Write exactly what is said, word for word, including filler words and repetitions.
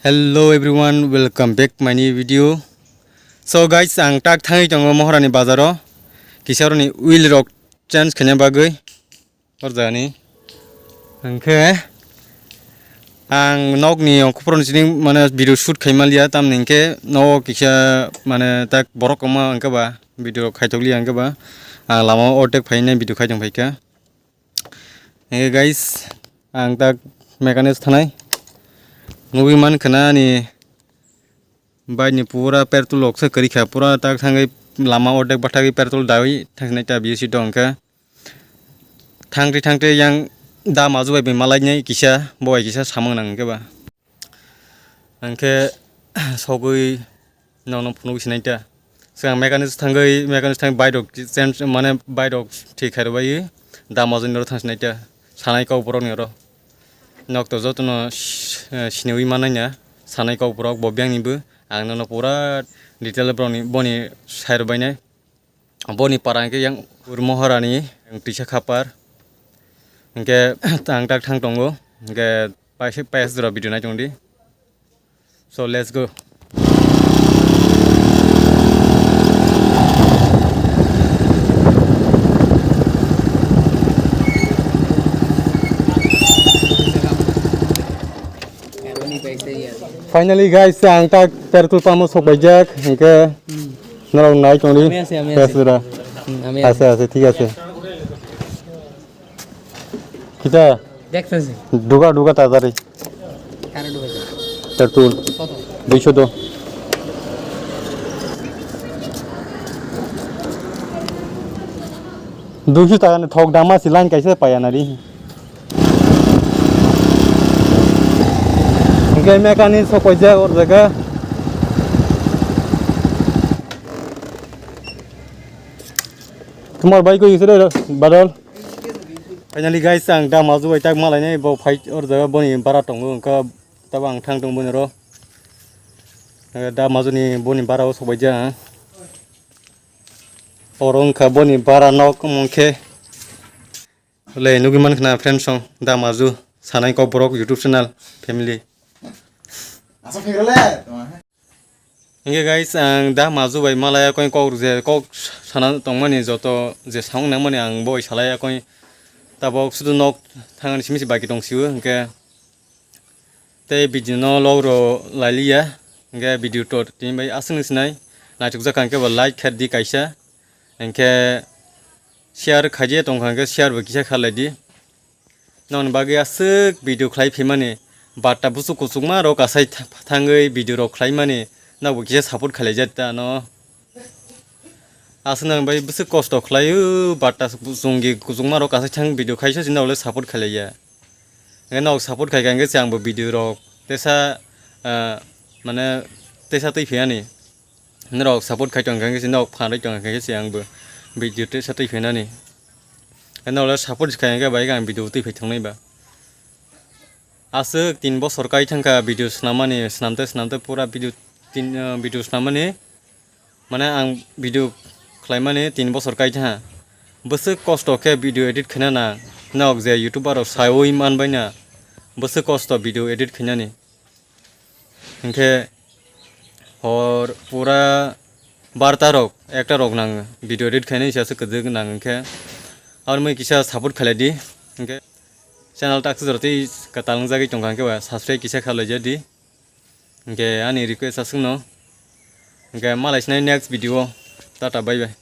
Hello everyone, welcome back my new video. So guys, ang tak thangwi tongo Mohorani bazaro, kisa roni wheel rok change khaina bagwi or jani. Hwnkhe ang nokni ongkupron sini mane video shoot khaima liya, tamni hwnkhe nogo kisa mane tak borok kwma hwnkhe ba video khaithok liya hwnkhe ba ang lama o overtake phainai video khaitong phaikha. Hwnkhe guys, ang tak mechanic thanai nugwi mankha na ani bike ni pura petrol rok se kwrwi kha, pura tak thangwi lama o dek bathagwi petrol dawi thangsinai ta B S C dong kha. Thangtwi thangtwi yang da maju bai bai malainai kisa, bo bai kisa samung nang hwnkhe ba. Hwnkhe sogwi nono phunuk sinai ta. Swkang mechanic thangwi, mechanic thangwi bike rok change, mane bike rok thik khairok bai da maju ni oro thang sinai ta. Sanai kok borok ni oro. Nok to jotono s-, eh, siniwi manai na. Sanai kok borok bo biyang ni bo. Ang nono pura detail borok ni, boni sai rw bainai. Boni para hwnkhe yang Urmohorani yang tisa khapar. Hwnkhe ang tak thang tongo. Hwnkhe paisa, paisa jora video nai tongdi. So let's go. Finally guys, ang tak petrol pump o sok baijak, hwnkhe norok nai tongdi. Ami ase, ami ase. Yes, bro. Hmm, ami ase, ase. Ase, thik ase. Kita dekte si. Duga, duga, tazari. Kare duga. Petrol. Koto? Duiso do. Duiso taka ni thok dama si line kaisa paya nari. Hwnkhe mechanic sok paijak o jaga. Tomar bike koi gese re, Badal? Finally guys, ang da maju bai tak malainai bo phai or jaga boni bara tongo, wngkha tabo ang thang tong boni ro. Da maju ni boni bara o sok paijak ang. Oro wngkha boni bara nok, omo khe. Le nugwi mankha na friends song, da maju, Sanai Kokborok YouTube channel, family. Asa phegre le. Hingke guys, ang da maju bai malaya koi kok je kok sana tongmani joto je samung nangmani ang bo salaya koi tabok sudu nok thangani simi si baki tong siyo hingke. Tei video no log ro lailiya, hingke video to tini bai aswk ni sinai, naitukjak hingke bo like kher di kaisa, hingke share khaidi tongkha hingke share bo kisa khalai di. Nokni bagwi aswk video khlai phimani, batta busu kuchukma rok asai th-, thangwi video rok khlaimani, nokbo kisa support khlaijak ta no. Aswk nang bai bwswk kosto khlaio, batta chwnggi kuchukma rok asai thang video khaisa chini nokle support khlaiya. Hingke nok support khaika hingke se angbo video rok tesa, ah, mane tesa twi phiyani. Norok support khai tongkha hingke se nok phan rwi tongkha hingke se angbo video tesa twi phinani. Norok support khai hingke bai ang video twi phai thangni ba. Aswk tin bosor kai thangkha video swnamani, swnamte swnamte pura video tin, ah, video swnamani. Mane ang video khlaimani tin bosor kai tha. Bwswk kosto khe video edit khaina nang. Nok je YouTuber rok saiwi manbaina. Bwswk kosto video edit khainani. Hingke hor pura barta rok, ekta rok nang video edit khainai se aswk kwdwk nang hingke. Aboni kisa support khlai di. Hingke channel takswk jora tei kwtal wngjagwi tongkha hingke ba subscribe kisa khlai ja di. Hingke ani request aswkno. Hingke malai sinai next video o. Tata bye bye.